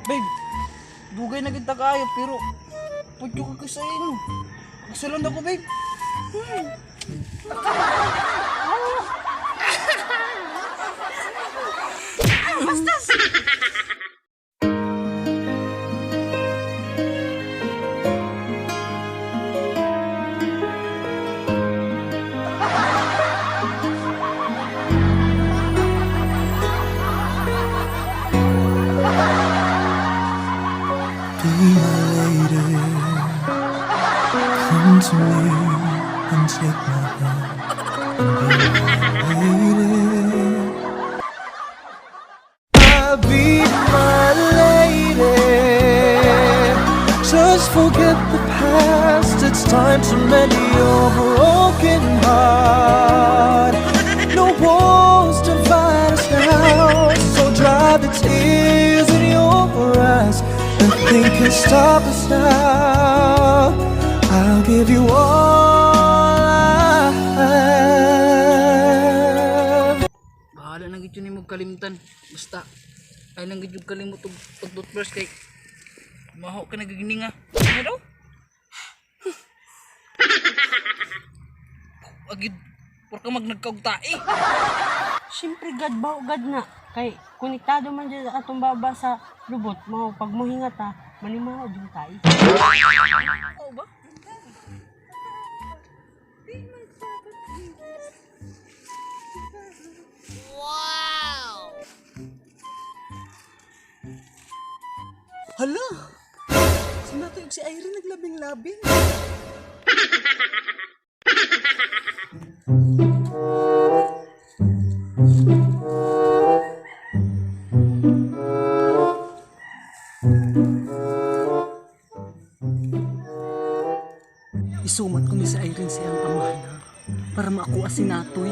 Babe, dugay na kita kaayo pero pudyo ka sa inyo. Kasalan ako, babe. Be my lady, come to me and take my hand and be my lady. I'll be my lady. Just forget the past. It's time to mend your broken heart. No walls divide us now, so dry the tears in your eyes. Nothing can stop us now. I'll give you all I have. Bahala na gid yun nimo kalimtan. Basta ay lang gid yung kalimot og pag-toothbrush kay maho ka nagigininga. Ano daw? Agid por ka magnagkaog tae. Siyempre gad ba gad na kay konektado man dyan atong baba sa lubot mao pag mohinga ta manimaho jud tayo. Oo ba? Hala! Si Natoy ug si Irene naglabing-labing. Isumat ko ni si Irene siyang amahan para makuha si Natoy.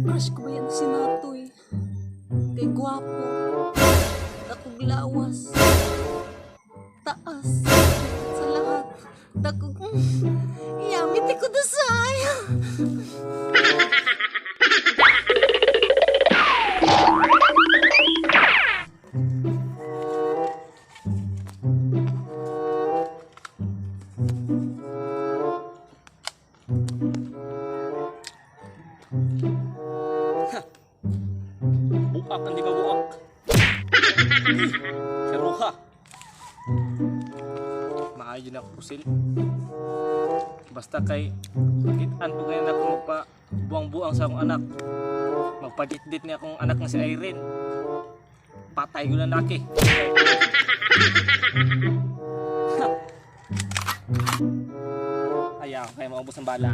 Crush ko ba yan si Natoy? Kay gwapo. Dakog lawas. Taas. Sa lahat. Dakog... Yummy ti ko dasay. Buak, hindi ba buak? Si Ruha. Maayo na ako pusil. Basta kay makitaan po ngayon ako magpa buang-buang sa akong anak. Magpadit-dit niya akong anak nga si Irene. Patay ko na laki. Ayaw, kaya maubos ang bala.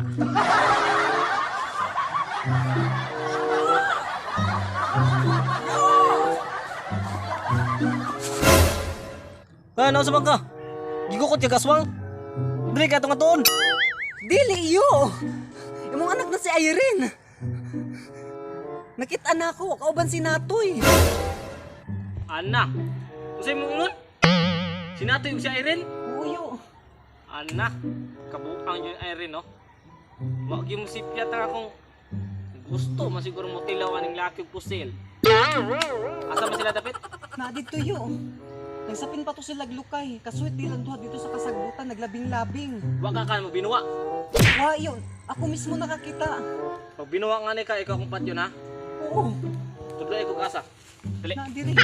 Ano sa bangka? Gigukot ka kaswang? Dili ka itong atoon! Dili iyo! Imong anak na si Irene! Nakita na ako, kauban si Natoy. Ana! Usay mo ingon? Sinato yung si Irene? Uyo. Ana! Kabuang yun Irene, no? Wag yung sipyat ang akong gusto man siguro mo tilaw aning laki og pusil. Asa man sila dapit? Na dito yo. Nagsapin pa to sila glukay. Kasuit di lang duha dito sa kasagbutan, naglabing-labing. Wa ka kan mo binuwa. Wa yun, ako mismo nakakita. Pag binuwa nga ni ka ikaw akong patyon ha. Oo, Tudloy ko asa. Dali. na diri.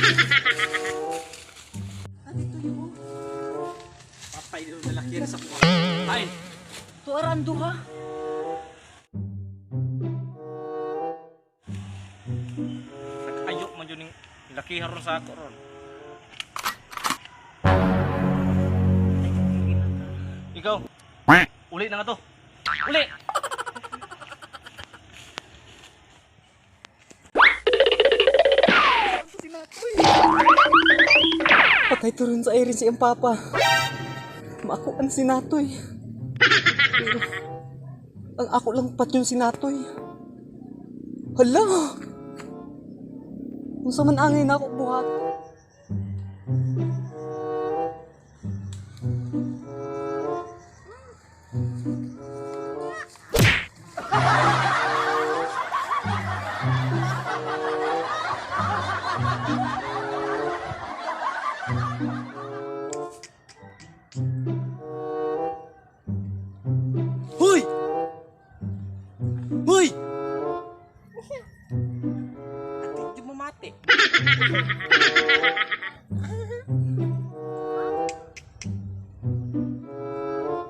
Na dito yo. Patay dito lalaki sa kuha. Ay, Tuaran duha. nag-ayok man yun yung laki haron sa ako ron. Ikaw, uli na nga to. Uli! Patay to rin sa Irene si iyang papa. Maakuan si Natoy. Pero, ang ako lang patyon si Natoy. Hala! Unsa man angay na ako buhat.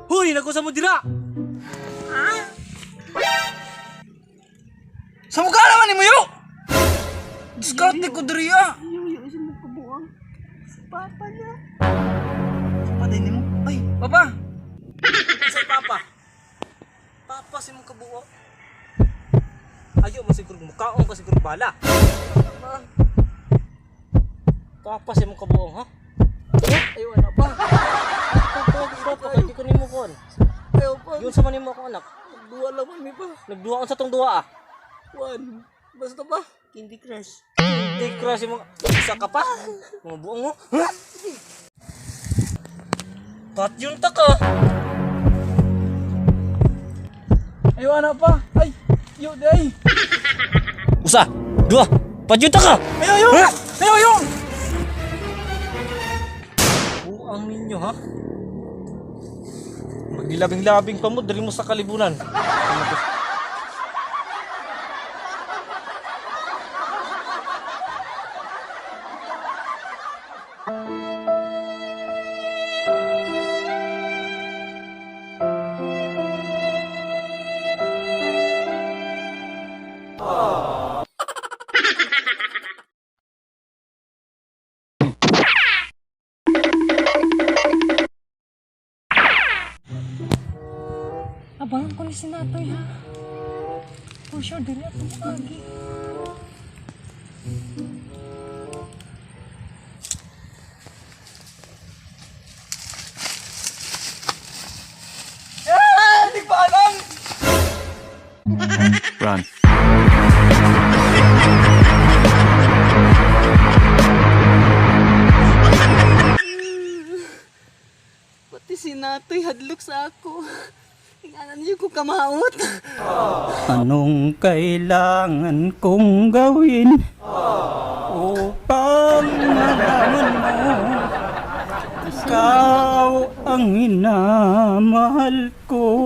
Huy, nagusa mo dira. Sa mukha naman ni Muyo! Diskarte ko diri ah. Yuyo sa mo kabuang. Si Papa na. Patay nimo. Ay, papa. Sa papa. Papa si mong kabuo. Ayo mo siguro mukaon ka siguro bala. Papa si mong kabuo ha? Ayo ana pa. Papa kay di ko nimo kon. Ayo pa. Yun sa man nimo akong anak. Duwa lang man mi pa. Nagduha sa tong duha ah. One. Basta pa. Candy Crush. Hindi crush mo. Isa ka pa. Mga buong mo. Tat yun ta ka. Ayo ana pa. Ay, yo day. Usa, dua, padyun ta ka. Ayo ayo. Ayo ayo. Buang ninyo ha. Maglilabing-labing pa mo, dali mo sa kalibunan. Abangan ko ni si Natoy ha. For sure, dili ako maagi. Ah, di pa alam. Run. Pati si Natoy hadlok sa ako. Tingnan niyo ko kamaot. Anong kailangan kong gawin upang malaman mo ikaw ang minamahal ko?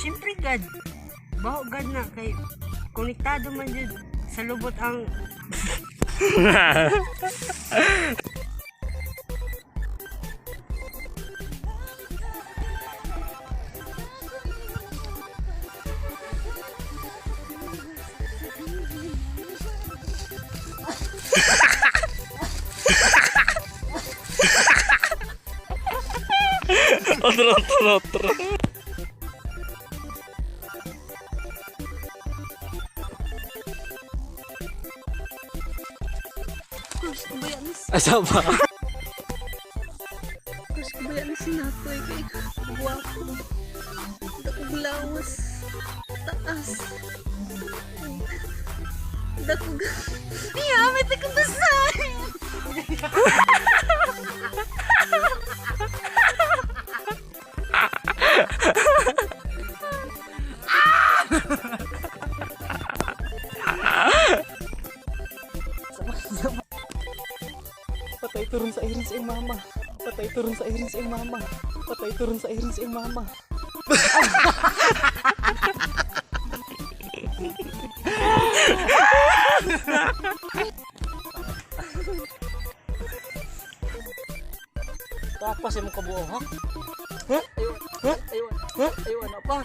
Siyempre God. Baho God na kay konektado man jud sa lubot ang Otro, otro, otro. Crush ko ba yan si, Asa ba? crush ko ba yan si Natoy kay guwapo. Dakog lawas. Taas. Dakog. Iya, may takabasay. Patay turun sa irin sa iyong mama. Patay turun sa irin sa iyong mama. Patay turun sa irin sa iyong mama. Papa si mong kabuo ha? Ayo, ayo, ayo ana pa.